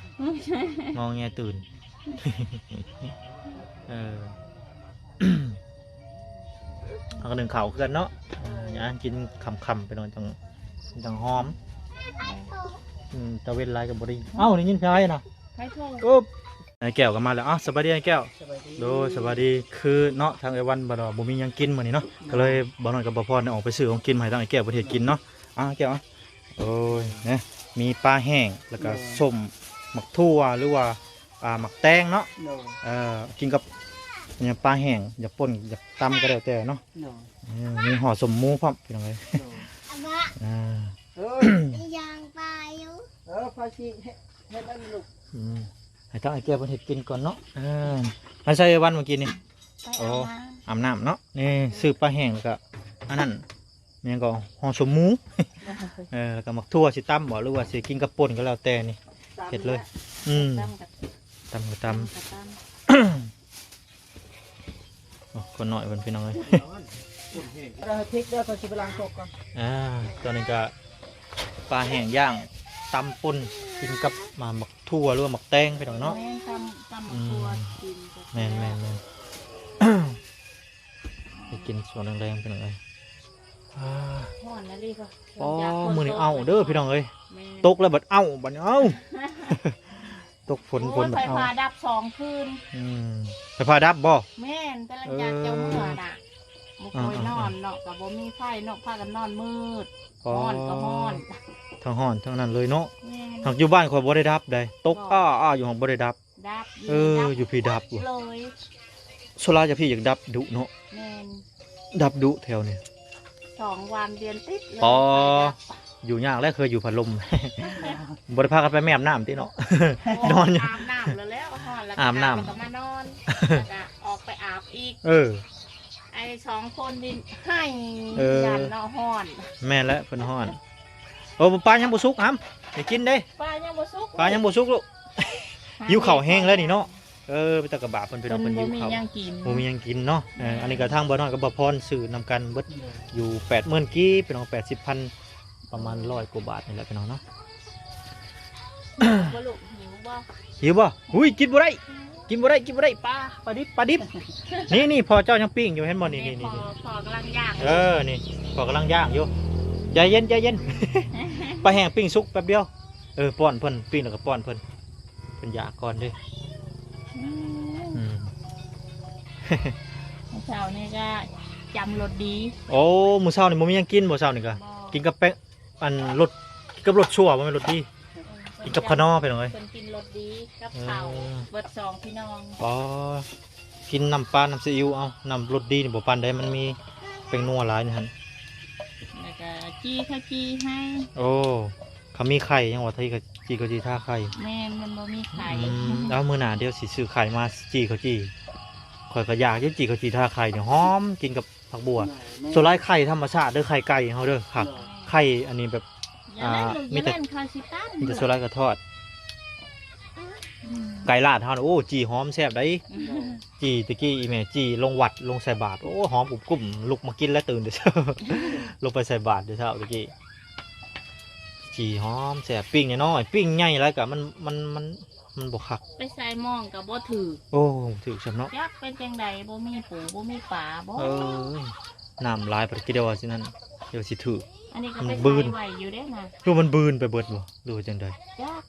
ງໍແງຕື່ນ. ເອີ ເຮົາກໍໜຶ້ງເຂົ້າຄືກັນເນາະ. ເອີ ຫາກິນຄ່ຳໆ ໄປນອນ ຈັ່ງ ຈັ່ງຫອມ. ອືມ ຕາເວັນຫຼາຍກໍບໍ່ໄດ້. ເອົ້າ ໄດ້ຍິນໃຜນະ? ໃຜໂທ? ອຶບ ອ້າຍແກ້ວກໍມາແລ້ວ. ອ້າວ ສະບາຍດີອ້າຍແກ້ວ. ສະບາຍດີ. ໂດຍ ສະບາຍດີ. ຄືເນາະ ທາງເອື້ອຍວັນ ບໍ່ ບໍ່ມີຫຍັງກິນມື້ນີ້ເນາະ. ໂດຍ ກໍເລີຍ ບ່າວນ້ອຍກັບບ່າວພອນ ອອກໄປຊື້ຂອງກິນມາໃຫ້ທາງອ້າຍແກ້ວເພິ່ນເຮັດກິນເນາະ. ອ້າວ ແກ້ວ ໂດຍ ນະ ມີປາແຫ້ງ ແລ້ວກໍ ໂດຍ ສົ້ມ ໝາກຖົ່ວ ຫຼືວ່າ ອ່າ ໝາກແຕງເນາະ. ໂດຍ ເອີ ກິນກັບຫຍັງ ປາແຫ້ງ ຢາກປົ່ນ ຢາກຕຳກໍແລ້ວແຕ່ເນາະ. ໂດຍ ເອີ ມີຫໍ່ສົ້ມໝູພ້ອມ ພີ່ນ້ອງເອີຍ. ໂດຍ ອ່າ ເອີ ຍ່າງປາຢູ່. ເອີ ພາຊິເຮັດ ເຮັດອັນນີ້ລູກ. ອືມ ໃຫ້ທາງອ້າຍແກ້ວເພິ່ນເຮັດກິນກ່ອນເນາະ. ເອີ ມາໃສ່ວັນເມື່ອກີ້ນີ້. ໄປ ໂອ້ ອາບນ້ຳ ອາບນ້ຳເນາະ. ນີ້ ອືມ ຊື້ປາແຫ້ງ ແລ້ວກໍອັນນັ້ນ ແມ່ນກໍຫໍ່ສົ້ມໝູ. ເອີ ແລ້ວກໍໝາກຖົ່ວຊິຕຳບໍ່ ຫຼືວ່າຊິກິນກັບປົ່ນກໍແລ້ວແຕ່ນີ້ ຕຳ ເຮັດເລີຍ. ແລ້ວ ອືມ ຕຳກໍ ຕຳກໍຕຳ ຕຳກໍຕຳ. ໂອ້ ຄົນນ້ອຍເພິ່ນ ພີ່ນ້ອງເອີຍ. ເອົາໃຫ້ພິກເດີ ຂ້ອຍຊິໄປລ້າງຄົກກ່ອນ. ອ່າ ຕອນນີ້ກໍປາແຫ້ງຍ່າງ ຕຳປົ່ນ ກິນກັບໝາກຖົ່ວ ຫຼືວ່າໝາກແຕງ ພີ່ນ້ອງເນາະ. ແມ່ນ ຕຳ ຕຳໝາກຖົ່ວ ອືມ ກິນ. ແມ່ນໆໆ ໄປກິນຊ່ວງແລງໆ ພີ່ນ້ອງເອີຍ. ອ່າ ຮ້ອນນະລີກວ່າ. ອໍ ມື້ນີ້ເອົ້າເດີ ພີ່ນ້ອງເອີຍ. ແມ່ນ ຕົກແລ້ວບັດເອົ້າ ບັດນີ້ເອົ້າ. ຕົກຝົນ ໂອ້ຍ ຝົນບັດເອົ້າ. ໄຟຟ້າດັບສອງຄືນ. ອືມ ໄຟຟ້າດັບບໍ່? ແມ່ນ ແຕ່ຫຼັງຈາກເຈົ້າເມືອນະ ເອີ ບໍ່ຄ່ອຍນອນເນາະ. ອ່າໆໆ ກໍບໍ່ມີໄຟເນາະ ພາກັນນອນມືດ. ອໍ ຮ້ອນກໍຮ້ອນ ທັງຮ້ອນທັງນັ້ນເລີຍເນາະ. ແມ່ນ ຫາກຢູ່ບ້ານຂ້ອຍບໍ່ໄດ້ດັບໃດ ຕົກ ບໍ່ ອ້າໆ ຢູ່ ຫາກບໍ່ໄດ້ດັບ. ດັບຢູ່. ເອີ ດັບ ຢູ່ພີ້ດັບເລີຍ. ສ່ວນຫຼາຍຈະພີ້ຢາກດັບດຸເນາະ. ແມ່ນ ດັບດຸແຖວນີ້ ສອງວັນເດືອນຕິດເລີຍ. ອໍ ໄຟດັບ ຢູ່ຍາກແລ້ວ ເຄີຍຢູ່ພັດລົມ. ບໍ່ໄດ້ພາກັນໄປແມ່ອາບນ້ຳຕິເນາະ. ໂອ້ ນອນຢູ່ ອາບນ້ຳແລ້ວ ແລ້ວກໍຮ້ອນ ແລ້ວກໍ ອາບນ້ຳ ແລ້ວກໍມານອນ ແລ້ວກໍອອກໄປອາບອີກ. ເອີ ໄອ້ສອງຄົນນີ້ໄຫ້ ເອີ ຢ້ານເນາະ ຮ້ອນ. ແມ່ນແຫຼະ ເພິ່ນຮ້ອນ. ໂອ້ ປາຍັງບໍ່ສຸກຫຳ ໄດ້ກິນເດ້. ປາຍັງບໍ່ສຸກ ປາຍັງບໍ່ສຸກລູກ. ຫາ ຫິວເຂົ້າແຮງແລ້ວນີ້ເນາະ. ເອີ ໄປຕະກະບາເພິ່ນ ພີ່ນ້ອງ ເພິ່ນຫິວເຂົ້າ ເພິ່ນບໍ່ມີຫຍັງກິນ. ບໍ່ມີຫຍັງກິນເນາະ. ເອີ ອືມ ອັນນີ້ກໍທາງບ່າວນ້ອຍກັບບ່າວພອນຊື້ນຳກັນເບິດ ແມ່ນ ຢູ່ແປດໝື່ນກີບ ພີ່ນ້ອງ ແປດສິບພັນ ປະມານ ອືມ ຮ້ອຍກວ່າບາດນີ້ແຫຼະ ພີ່ນ້ອງເນາະ. ບໍ່ລູກ ຫິວບໍ່? ຫິວບໍ່? ຫຸຍ ກິນບໍ່ໄດ້ ກິນບໍ່ໄດ້ ກິນບໍ່ໄດ້. ປາ ປາດິບ ປາດິບ. ນີ້ໆ ພໍ່ເຈົ້າຍັງປີ້ງຢູ່ ເຫັນບໍ່? ນີ້ໆໆ ພໍ່ ພໍ່ກຳລັງຍ່າງ. ເອີ ນີ້ ພໍ່ກຳລັງຍ່າງຢູ່. ໃຈເຢັນ ໃຈເຢັນ. ປາແຫ້ງປີ້ງສຸກແປັບດຽວ. ເອີ ປ້ອນເພິ່ນ ປີ້ງແລ້ວກໍປ້ອນເພິ່ນ ເພິ່ນຢາກກ່ອນເດ້. ອືມ ອືມ ມື້ເຊົ້ານີ້ກໍຈຳລົດດີ. ໂອ້ ມື້ເຊົ້ານີ້ບໍ່ມີຫຍັງກິນບໍ່? ເຊົ້ານີ້ກໍ ບໍ່ ກິນກັບແປ້ງ ອັນ ລົດ ກັບລົດຊົ່ວ ບໍ່ແມ່ນລົດດີ ເອີ ກິນກັບຂະໜໍ່ ພີ່ນ້ອງເອີຍ. ເພິ່ນກິນລົດດີກັບເຂົ້າ ເອີ ເບິດສອງພີ່ນ້ອງ. ອໍ ກິນນ້ຳປາ ນ້ຳຊີອິ້ວ ເອົາ ນ້ຳລົດດີນີ້ບໍ່ປານໃດ ມັນມີແປ້ງນົວຫຼາຍນີ້ຫັ້ນ. ແລ້ວກໍຈີ່ເຂົ້າຈີ່ໃຫ້. ໂອ້ ເຂົາມີໄຂ່ ຍັງວ່າທີ່ເຂົາຈີ່ເຂົ້າຈີ່ທາໄຂ່. ແມ່ນ ມັນບໍ່ມີໄຂ່. ອືມ ເອົາ ມື້ໜ້າດຽວຊິຊື້ໄຂ່ມາຈີ່ເຂົ້າຈີ່. ຂ້ອຍກໍຢາກຢູ່ ຈີ່ເຂົ້າຈີ່ທາໄຂ່ນີ້ ຫອມ ກິນກັບ ຜັກບົວ. ສ່ວນຫຼາຍໄຂ່ທຳມະຊາດເດີ ໄຂ່ໄກ່ເຮົາເດີ ຄັກ. ເອີ ໄຂ່ອັນນີ້ແບບ ຢ່າ ອ່າ ເລ່ນລູກ ມີແຕ່ ຢ່າເລ່ນ ຂ້ອຍຊິຕຳ. ມີແຕ່ສ່ວນຫຼາຍກໍທອດ. ອືມ ໄກ່ລາດເຮົານະ ໂອ້ ຈີ່ຫອມແຊບໄດ໋. ອືມ ຈີ່ຕະກີ້ອີ່ແມ່ຈີ່ລົງວັດ ລົງໃສ່ບາດ ໂອ້ ຫອມກຸ້ມໆ ລຸກມາກິນແລ້ວຕື່ນແຕ່ເຊົ້າ ລົງໄປໃສ່ບາດແຕ່ເຊົ້າຕະກີ້. ຈີ່ຫອມແຊບ ປີ້ງນ້ອຍໆ ປີ້ງໃຫຍ່ຫຼາຍກໍມັນ ມັນ ມັນ ມັນບໍ່ຄັກ ໄປໃສ່ມອງກໍບໍ່ຖືກ. ໂອ້ ບໍ່ຖືກຊ້ຳເນາະ ຈັກເປັນຈັ່ງໃດ ບໍ່ມີປູບໍ່ມີປາບໍ. ເອີ ນ້ຳຫຼາຍປານກິດ ດຽວວ່າຊິນັ້ນ ດຽວຊິຖືກ. ອັນນີ້ກໍໄປໃສ່ໄວ້ຢູ່ເດ້ນະ ຫຼືມັນບືນໄປເບິດບໍ່ ຫຼືວ່າຈັ່ງໃດ ຈັກ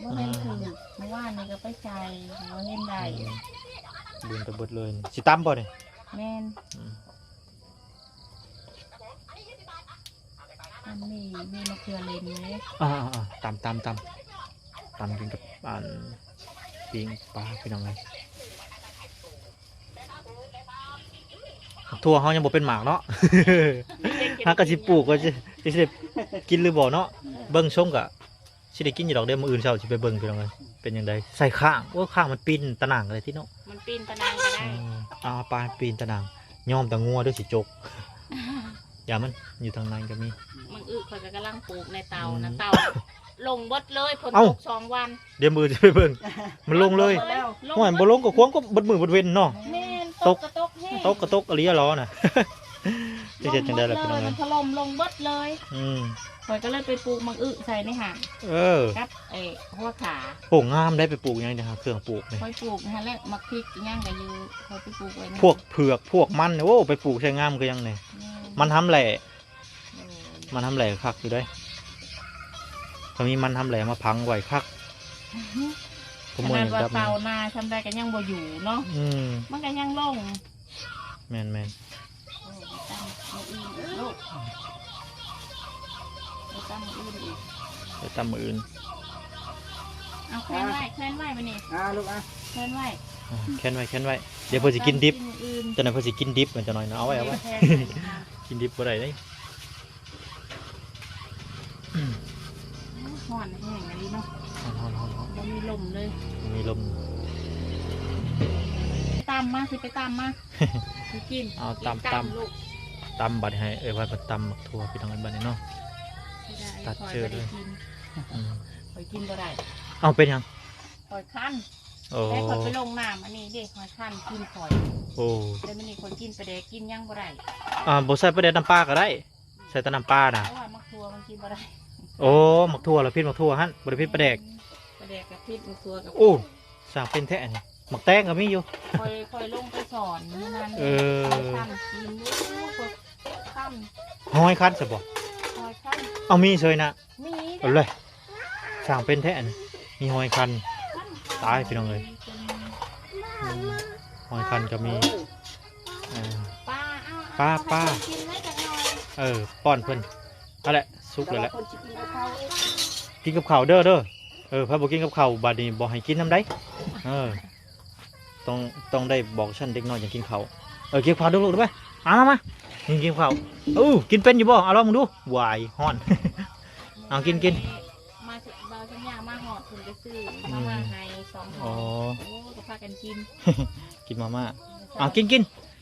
ບໍ່ເຫັນຖືກ. ອ່າ ມື້ວານນີ້ກໍໄປໃສ່ ບໍ່ເຫັນໄດ້. ອືມ ບືນໄປເບິດເລີຍ. ຊິຕຳບໍ່ນີ້? ແມ່ນ. ອືມ ອັນນີ້ມີມະເຂືອເຫຼັນເດ້. ອ່າໆໆ ຕຳ ຕຳ ຕຳ ຕຳກິນກັບອັນປີ້ງປາ ພີ່ນ້ອງເອີຍ. ຖົ່ວເຮົາຍັງບໍ່ເປັນໝາກເນາະ ຫາກະຊິປູກ ກໍຊິ ຊິໄດ້ກິນຫຼືບໍ່ເນາະ. ເອີ ເບິ່ງຊົງກະຊິໄດ້ກິນຢູ່ດອກເດ້. ມື້ອື່ນເຊົ້າຊິໄປເບິ່ງ ພີ່ນ້ອງເອີຍ ເປັນຈັ່ງໃດ. ໃສ່ຄ້າງ ໂອ້ ຄ້າງມັນປີນຕາໜ່າງເລີຍຕິເນາະ ມັນປີນຕາໜ່າງກໍໄດ້. ເອີ ເອົາ ປານປີນຕາໜ່າງ ຍອມແຕ່ງົວເດີຊິຈົກ. ຢ່າ ມັນຢູ່ທາງໃນກໍມີ. ມັງອຶຂ້ອຍກໍກຳລັງປູກໃນເຕົານະ ອືມ ເຕົາລົງເບິດເລີຍ ຝົນ ເອົ້າ ຕົກສອງວັນ. ດຽວມື້ອື່ນຊິໄປເບິ່ງ ມັນລົງເລີຍ. ໂອ້ຍ ບໍ່ລົງກໍຄວາງກໍເບິດມື້ເບິດເວັນເນາະ. ແມ່ນ ຕົກ ຕົກກໍຕົກແຮງ ຕົກກໍຕົກອີ່ຫຼີຫັ້ນນະ. ຊິເຮັດຈັ່ງໃດລະພີ່ນ້ອງເອີຍ ມັນຖະຫຼົ່ມລົງເບິດເລີຍ. ອືມ ຂ້ອຍກໍເລີຍໄປປູກໝາກອຶໃສ່ໃນຫັ້ນ. ເອີ ກັບໄອ້ຫົວຂາ. ໂອ້ ງາມໄດ໋ ໄປປູກຫຍັງເດີ ເຄື່ອງປູກນີ້. ຂ້ອຍປູກຫັ້ນແຫຼະ ໝາກພິກຫຍັງກໍຢູ່ ຂ້ອຍໄປປູກໄວ້ໃນ ພວກເຜືອກ ພວກມັນ ໂອ້ ໄປປູກໃສ່ງາມຄືຫຍັງນີ້. ແມ່ນ ມັນຫຳແຫຼ້ ໂອ້ຍ ມັນຫຳແຫຼ້ຄັກຢູ່ເດ້. ຖ້າມີມັນຫຳແຫຼ້ມາຝັງໄວ້ຄັກ. ຂະໜາດວ່າເຕົານາຊ່ຳໃດກໍຍັງບໍ່ຢູ່ເນາະ. ອືມ ມັນກໍຍັງລົງ. ແມ່ນໆ ເອີ ໄປຕຳມື້ອື່ນອີກລູກ ໄປຕຳມື້ອື່ນອີກ ໄປຕຳມື້ອື່ນ. ເອົາແຂວນໄວ້ ແຂວນໄວ້ບັດນີ້ ອ່າ ລູກ ອ່າ ແຂວນໄວ້ ອ່າ ແຂວນໄວ້ ແຂວນໄວ້. ດຽວເພິ່ນຊິກິນດິບ ຕຳມື້ອື່ນ ຈັ່ງໃດເພິ່ນຊິກິນດິບ ມັນຈັກໜ້ອຍເນາະ. ເອົາໄວ້ ເອົາໄວ້ ແຂວນໄວ້ ກິນດິບບໍ່ໄດ້ເດ້. ຮ້ອນແຮງອີ່ຫຼີເນາະ ຮ້ອນໆໆໆ ບໍ່ມີລົມເລີຍ ບໍ່ມີລົມ. ຕຳມາ ຊິໄປຕຳມາ ຊິກິນ ເອົາ ຕຳ ຕຳ ຕຳລູກ ຕຳ. ບັດໃຫ້ເອື້ອຍວັດເພິ່ນຕຳໝາກຖົ່ວ ພີ່ນ້ອງເອີຍ ບັດນີ້ເນາະ. ຕັດເຈີເລີຍ. ອືມ ຂ້ອຍກິນບໍ່ໄດ້ ເອົ້າ ເປັນຫຍັງ? ຂ້ອຍຄັນ. ໂອ້ ແຕ່ຂ້ອຍໄປລົງນ້ຳອັນນີ້ເດ້ ຂ້ອຍຄັນຕີນຂ້ອຍ. ໂອ້ ແຕ່ມື້ນີ້ຂ້ອຍກິນປາແດກ ກິນຫຍັງບໍ່ໄດ້. ອ່າ ບໍ່ໃສ່ປາແດກ ນ້ຳປາກໍໄດ້ ໃສ່ແຕ່ນ້ຳປານະ. ເພາະວ່າໝາກຖົ່ວມັນກິນບໍ່ໄດ້. ໂອ້ ໝາກຖົ່ວລະ ພິດໝາກຖົ່ວຫັ້ນ ບໍ່ໄດ້ພິດປາແດກ. ປາແດກກໍຜິດ ໝາກຖົ່ວກໍ ໂອ້ ຊ່າງເປັນແທ້ນີ້. ໝາກແຕງກໍມີຢູ່ ຂ້ອຍ ຂ້ອຍລົງໄປສອນມື້ນັ້ນ. ເອີ ຂ້ອຍຄັນຕີນຢູ່ ຂ້ອຍຄັນ. ຮອຍຄັນຊະບໍ່? ຮອຍຄັນ. ເອົາ ມີເຊີຍນະ. ມີເດ້ ເອົາເລີຍ ຊ່າງເປັນແທ້ອັນນີ້ ມີຮອຍຄັນ. ຕາຍ ພີ່ນ້ອງເອີຍ ອືມ ຮອຍຄັນກໍມີ. ເອີ ເອີ ປາ ເອົາ ປາ ປາ ເອົາໃຫ້ເພິ່ນກິນໄວ້ຈັກໜ້ອຍ. ເອີ ປ້ອນເພິ່ນ ຫັ້ນແຫຼະ ສຸກແລ້ວແຫຼະ. ແຕ່ວ່າເພິ່ນຊິກິນກັບເຂົ້າ ກິນກັບເຂົ້າເດີ ເດີ. ເອີ ໃຜບໍ່ກິນກັບເຂົ້າ ບັດນີ້ບໍ່ໃຫ້ກິນນຳໃດ. ເອີ ຕ້ອງ ຕ້ອງໄດ້ບອກຊັ້ນ ເດັກນ້ອຍຈັ່ງກິນເຂົ້າ. ເອີ ກິນເຂົ້າເດີລູກເດີ. ມາ ມາ ມາ ກິນ ກິນເຂົ້າ. ເອີ ກິນເປັນຢູ່ບໍ່? ເອົາ ລອງເບິ່ງດູ. ຫວາຍ ຮ້ອນ. ເອົາ ກິນ ກິນ. ມາ ບ່າວສັນຍາມາຮອດ ເພິ່ນກໍຊື້ມາ ອືມ ມາໃຫ້ສອງຫໍ່. ອໍ ໂອ້ ກໍພາກັນກິນ ກິນມາມ່າ. ເອົາ ກິນ ກິນ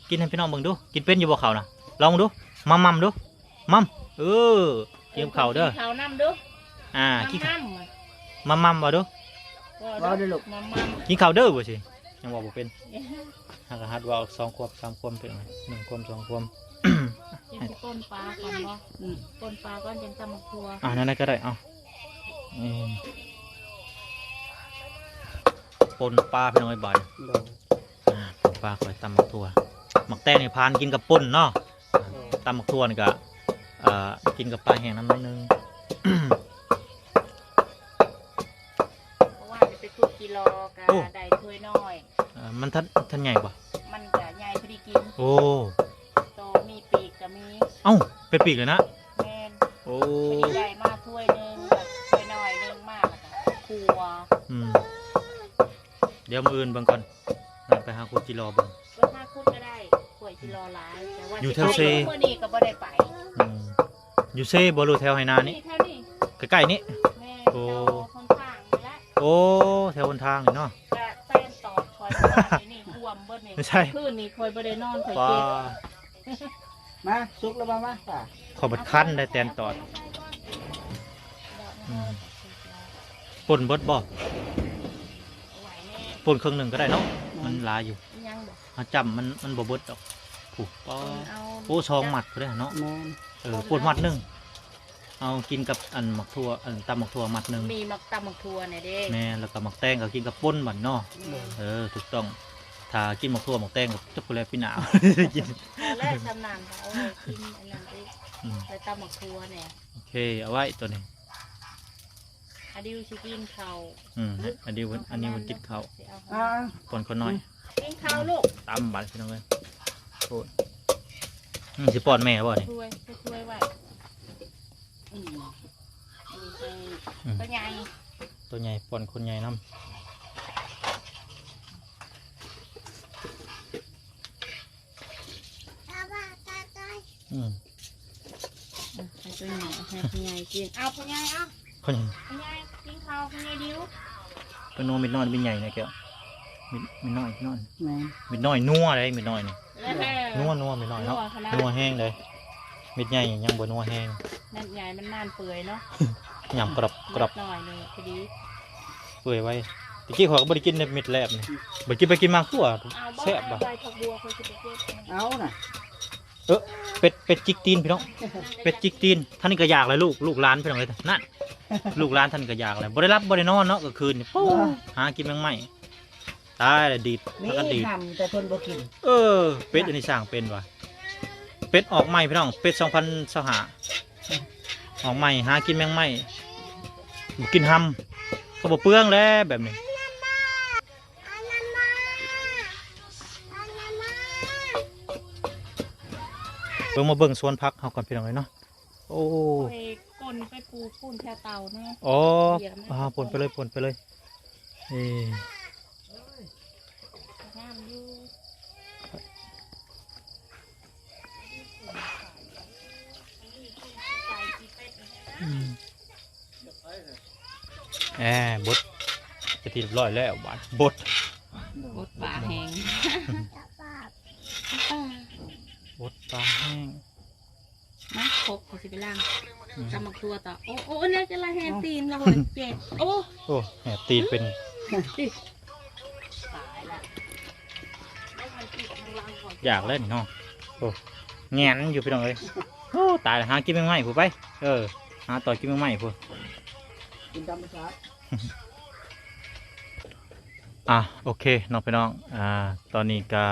ກິນໃຫ້ພີ່ນ້ອງເບິ່ງດູ. ກິນເປັນຢູ່ບໍ່ເຂົ້ານະ? ລອງເບິ່ງດູ. ມາມ່ຳດູ. ໝໍ້າ ເອີ ກິນເຂົ້າເດີ ກິນເຂົ້ານຳດູ. ອ່າ ກິນເຂົ້າ ໝໍ້າ ໝໍ້າ ເວົ້າດູ. ເວົ້າເດີລູກ ໝໍ້າ ໝໍ້າ ກິນເຂົ້າເດີ ວ່າຊີ້ ຍັງເວົ້າບໍ່ເປັນ. ຫາກະຫັດເວົ້າສອງຄວບສາມຄວບ ເປັນໜຶ່ງຄວບສອງຄວບ. ກິນຊິປົ່ນປາກ່ອນບໍ່? ອືມ ປົ່ນປາກ່ອນ ຈັ່ງຕຳໝາກຖົ່ວ. ອ່າ ນັ້ນກໍໄດ້ ເອົາ. ອືມ ປົ່ນປາ ພີ່ນ້ອງເອີຍ ບາດນີ້. ໂດຍ ອ່າ ປົນປາ ຂ້ອຍຕຳໝາກຖົ່ວ. ໝາກແຕງນີ້ ພານກິນກັບປົ່ນເນາະ. ໂດຍ ຕຳໝາກຖົ່ວນີ້ກະ ເອີ ກິນກັບປາແຫ້ງນຳໜ້ອຍໜຶ່ງ. ກໍກະ ໂອ້ ໄດ້ຖ້ວຍນ້ອຍ ເອີ ມັນທັນ ທັນໃຫຍ່ບໍ່? ມັນກະໃຫຍ່ພໍດີກິນ. ໂອ້ ໂຕມີປີກກະມີ. ເອົ້າ ເປັນປີກເລີຍນະ? ແມ່ນ. ໂອ້ ພໍດີໄດ້ມາຖ້ວຍໜຶ່ງ ແລ້ວຖ້ວຍນ້ອຍໜຶ່ງມາ ແລ້ວກະຂົ້ວ. ອືມ ດຽວມື້ອື່ນເບິ່ງກ່ອນ ໄປຫາຂຸດຈິລໍເບິ່ງ. ເອີ ຫາຂຸດກະໄດ້ ຂ້ວຍຈິລໍຫຼາຍ ແຕ່ວ່າ ຢູ່ແຖວເຊ ມື້ນີ້ກະບໍ່ໄດ້ໄປ. ອືມ ຢູ່ເຊບໍ່ ຫຼືແຖວໄຮ່ນານີ້? ນີ້ ແຖວນີ້ ໃກ້ໆນີ້. ແມ່ນ. ໂອ້ ແຖວຫົນທາງນີ້ແຫຼະ. ໂອ້ ແຖວຫົນທາງນີ້ເນາະ. ກະແຕນຕອດຂ້ອຍເມື່ອວານນີ້ຖ້ວມເບິດນີ້. ໃຊ່ ຄືນນີ້ຂ້ອຍບໍ່ໄດ້ນອນ ຂ້ອຍເຈັບ. ມາ ສຸກແລ້ວບໍ່? ມາ ຂ້ອຍບັດຄັນໄດ້ແຕນຕອດ. ອືມ ປົ່ນເບິດບໍ່? ປ່ນເຄິ່ງໜຶ່ງກະໄດ້ເນາະ. ແມ່ນ. ມັນຫຼາຍຢູ່. ຍັງບໍ່? ເຮົາຈ້ຳມັນ ມັນບໍ່ເບິດດອກ. ຜູ້ ປໍ ເອົາ ໂອ້ ສອງມັດພຸ້ນເດ້ເນາະ. ແມ່ນ. ເອີ ປົ່ນມັດໜຶ່ງ ເອົາກິນກັບອັນໝາກຖົ່ວ ອັນຕຳໝາກຖົ່ວມັດໜຶ່ງ. ມີໝາກ ຕຳໝາກຖົ່ວແນ່ເດ້. ແມ່ນ. ແລ້ວກະໝາກແຕງກະກິນກັບປົ່ນບັດເນາະ. ແມ່ນ. ເອີ ຖືກຕ້ອງ. ຖ້າກິນໝາກຖົ່ວໝາກແຕງກະຈັກພຸ້ນແຫຼະ ປີໜ້າກິນ. ເອົາແລ້ວ ສ່ຳນັ້ນ ເອົາໄວ້ກິນອັນນັ້ນອີກ. ອືມ ແລ້ວຕຳໝາກຖົ່ວແນ່. ໂອເຄ ເອົາໄວ້ໂຕນີ້. ອາດິວຊິກິນເຂົ້າ. ອືມ ອາດິວ ອັນນີ້ມັນກິນເຂົ້າ. ຊິເອົາ ອ່າ ປ້ອນຄົນນ້ອຍ. ອືມ ກິນເຂົ້າລູກ. ຕຳບັດ ພີ່ນ້ອງເອີຍ. ໂອ້ຍ ອືມ ຊິປ້ອນແມ່ບໍ່ນີ້? ຖ້ວຍ ຖ້ວຍໄວ້. ອືມ ອັນນີ້ໃຫ້ ອືມ ໂຕໃຫຍ່ ໂຕໃຫຍ່ ປ້ອນຄົນໃຫຍ່ນຳ. ອືມ ອ່ະ ໃຫ້ໂຕໃຫຍ່ ໃຫ້ພໍ່ໃຫຍ່ກິນ. ເອົາພໍ່ໃຫຍ່ ເອົາ ພໍ່ໃຫຍ່ ພໍ່ໃຫຍ່ກິນເຂົ້າ ພໍ່ໃຫຍ່ດິວ. ເປັນນົວມິດນ້ອຍມິດໃຫຍ່ນະແກ້ວ? ມິດ ມິດນ້ອຍ ນ້ອຍ. ແມ່ນ. ມິດນ້ອຍນົວເດ້ ມິດນ້ອຍນີ້. ເອີ ນົວ ນົວ ມິດນ້ອຍເນາະ. ນົວຂະໜາດ ນົວແຮງເດ້. ມິດໃຫຍ່ຍັງບໍ່ນົວແຮງ. ມິດໃຫຍ່ມັນນານເປື່ອຍເນາະ. ຫຍຳກະດັບກະດັບ. ມິດນ້ອຍນີ້ພໍດີ ເປື່ອຍໄວ. ຕະກີ້ຂ້ອຍກະບໍ່ໄດ້ກິນເດ້ມິດແລບນີ້. ບໍ່ກິນໄປກິນມາຄືວ່າ ເອົາບໍ່ ແຊບບໍ່? ໃບຜັກບົວຂ້ອຍຊິໄປເກັບ. ເອົານະ. ເອີ ເປັດ ເປັດຈິກຕີນພີ່ນ້ອງ. ເປັດຈິກຕີນ. ທາງນີ້ກະຢາກແລ້ວລູກ ລູກຫຼານພີ່ນ້ອງເອີຍ. ນັ້ນ ລູກຫຼານທາງນີ້ກະຢາກແລ້ວ. ບໍ່ໄດ້ຫຼັບບໍ່ໄດ້ນອນເນາະກາງຄືນນີ້. ໂອ້ ຫາກິນແມງໄມ້. ຕາຍແລ້ວ ດີດ ມີ ພາກັນດີດ ນຳ ແຕ່ເພິ່ນບໍ່ກິນ. ເອີ ເປັດອັນນີ້ສ້າງເປັນຫວາ? ເປັດອອກໃໝ່ພີ່ນ້ອງ ເປັດສອງພັນຊາວຫ້າ ອອກໃໝ່. ຫາກິນແມງໄມ້ ບໍ່ກິນຮຳ ກະບໍ່ເປືອງແຫຼະແບບນີ້. ເບິ່ງ ມາເບິ່ງສວນຜັກເຮົາກ່ອນພີ່ນ້ອງເອີຍເນາະ. ໂອ້ ຂ້ອຍປົ່ນໄປປູກພຸ້ນແຖວເຕົາແນ່. ອໍ ເບຍມັນ ອ່າ ປົ່ນໄປເລີຍ ປົ່ນໄປເລີຍ. ເອີ ງາມຢູ່. ອືມ ແອ ບົດເປັນທີ່ຮຽບຮ້ອຍແລ້ວບາດ ບົດ ບົດປາແຫ້ງ ບົດປາແຫ້ງ. ມາ ຄົກຂ້ອຍຊິໄປລ້າງ. ອືມ ຕຳໝາກຖົ່ວຕໍ່. ໂອ້ ໂອ້ ແນວຈະລະແຮນຕີນລະ ໂອ້ຍ ເຈັບ. ໂອ້ ໂອ້ ແຮນຕີນເປັນ ຕາຍລະ. ຢາກແລ້ວນີ້ເນາະ. ໂອ້ ແຫງນຢູ່ພີ່ນ້ອງເອີຍ. ໂອ້ ຕາຍລະ ຫາກິນແມງໄມ້ພຸ້ນໄປ. ເອີ ຫາຕໍ່ກິນແມງໄມ້ພຸ້ນ. ກິນຕາມພາສາ. ອ່ະ ໂອເຄເນາະພີ່ນ້ອງ. ອ່າ ຕອນນີ້ກະ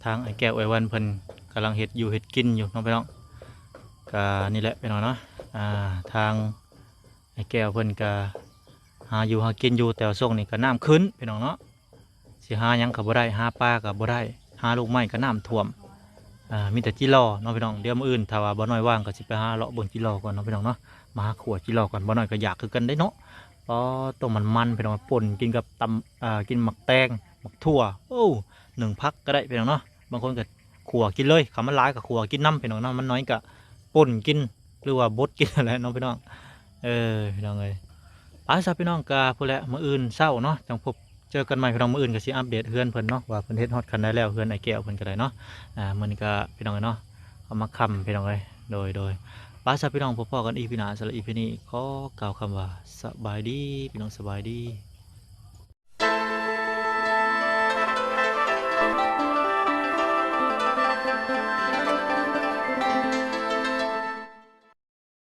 ທາງອ້າຍແກ້ວເອື້ອຍວັນເພິ່ນກຳລັງເຮັດຢູ່ເຮັດກິນຢູ່ເນາະພີ່ນ້ອງ. ກະນີ້ແຫຼະພີ່ນ້ອງເນາະ ອ່າ ທາງອ້າຍແກ້ວເພິ່ນກະຫາຢູ່ຫາກິນຢູ່ ແຕ່ວ່າຊ່ວງນີ້ກະນ້ຳຂຶ້ນພີ່ນ້ອງເນາະ. ຊິຫາຫຍັງກະບໍ່ໄດ້ ຫາປາກະບໍ່ໄດ້ ຫາລູກໄມ້ກະນ້ຳຖ້ວມ. ອ່າ ມີແຕ່ຈິລໍເນາະພີ່ນ້ອງ. ດຽວມື້ອື່ນຖ້າວ່າບ່າວນ້ອຍວ່າງກະຊິໄປຫາເລາະເບິ່ງຈິລໍກ່ອນເນາະພີ່ນ້ອງເນາະ. ມາຫາຂົ້ວຈິລໍກ່ອນ ບ່າວນ້ອຍກະຢາກຄືກັນເດ້ເນາະ. ອໍ ໂຕມັນໆ ພີ່ນ້ອງ ປົ່ນກິນກັບຕຳ ອ່າ ກິນໝາກແຕງ ໝາກຖົ່ວ. ໂອ້ ໜຶ້ງຜັກກະໄດ້ພີ່ນ້ອງເນາະ. ບາງຄົນກະຂົ້ວກິນເລີຍ ຄັນມັນຫຼາຍກະຂົ້ວກິນນຳພີ່ນ້ອງເນາະ ມັນໜ້ອຍກະປົ່ນກິນ ຫຼືວ່າບົດກິນຫັ້ນແຫຼະເນາະພີ່ນ້ອງ. ເອີ ພີ່ນ້ອງເອີຍ ໄປຊະພີ່ນ້ອງ ກະພຸ້ນແຫຼະ ມື້ອື່ນເຊົ້າເນາະ ຈັ່ງພົບເຈີກັນໃໝ່ພີ່ນ້ອງ. ມື້ອື່ນກະຊິອັບເດດເຮືອນເພິ່ນເນາະ ວ່າເພິ່ນເຮັດຮອດຂັ້ນໃດແລ້ວ ເຮືອນອ້າຍແກ້ວເພິ່ນກະໄດ້ເນາະ. ອ່າ ມື້ນີ້ກະພີ່ນ້ອງເອີຍເນາະ ເຂົ້າມາຄ່ຳພີ່ນ້ອງເອີຍ. ໂດຍ ໂດຍ ໄປຊະພີ່ນ້ອງ ພົບພໍ້ກັນອີພີໜ້າ. ສຳລັບອີພີນີ້ຂໍກ່າວຄຳວ່າ ສະບາຍດີພີ່ນ້ອງ ສະບາຍດີ.